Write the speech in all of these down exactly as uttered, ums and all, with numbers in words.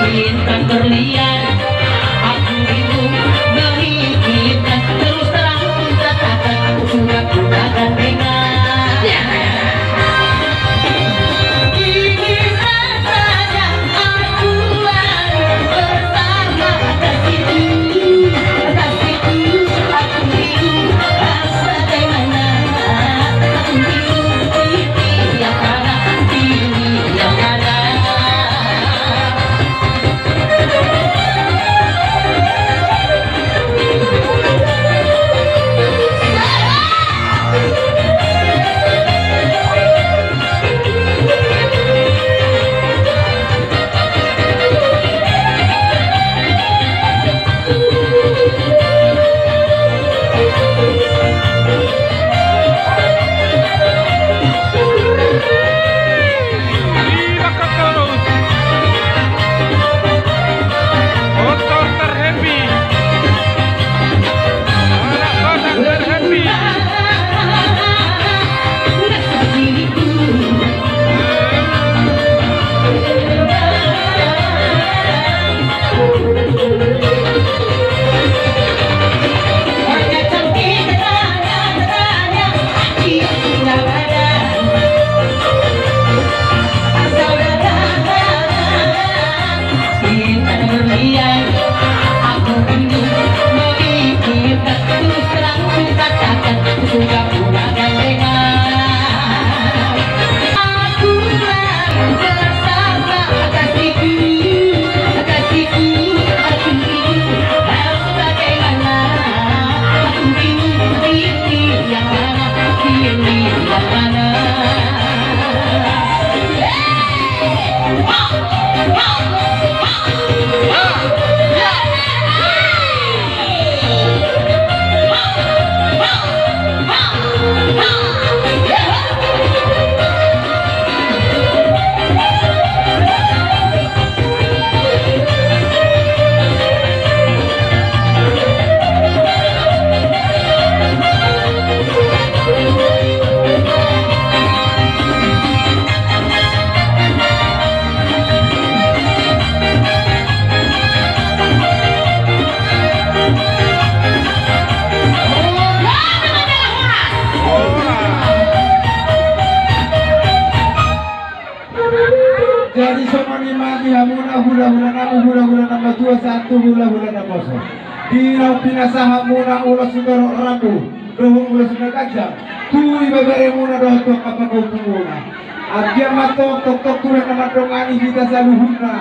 Bintang berlian, aku bingung memikirkan. Terus terang ku katakan, aku sudah punya gandengan. Ini rasanya aku lari bersama kasihku, kasihku, aku bingung harus bagaimana. Aku bingung pilih yang mana, pilih yang mana. Aku bingung memikirkan, terus terang ku katakan, aku sudah punya gandengan. Aku lari bersama kasihku, kasihku, aku bingung harus bagaimana. Aku bingung pilih yang mana, pilih yang mana. Jadi songon i ma di hamuna hulahula nami, hulahula na matua sahat tu hulahula na poso. Di naung pinasahatmuna ulos sitorop rambu dohot ulos na ganjang tu ibeberemuna dohot tu angka pangkupumuna. Anggiat ma antong tongtong tulang na mandongani hita saluhutna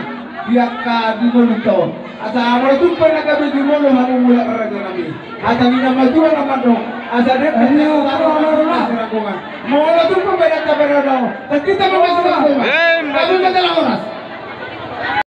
di angka di ngolunta on. Asa molo tung pe na gabe jumolo hamu mulak raja nami. Asa di na matua na mandok, asa dengke. Ayo, na siranggongan. Molo tung pe badan taberada on, tangkita ma na siranggongan. Em, kami ma dalam horas.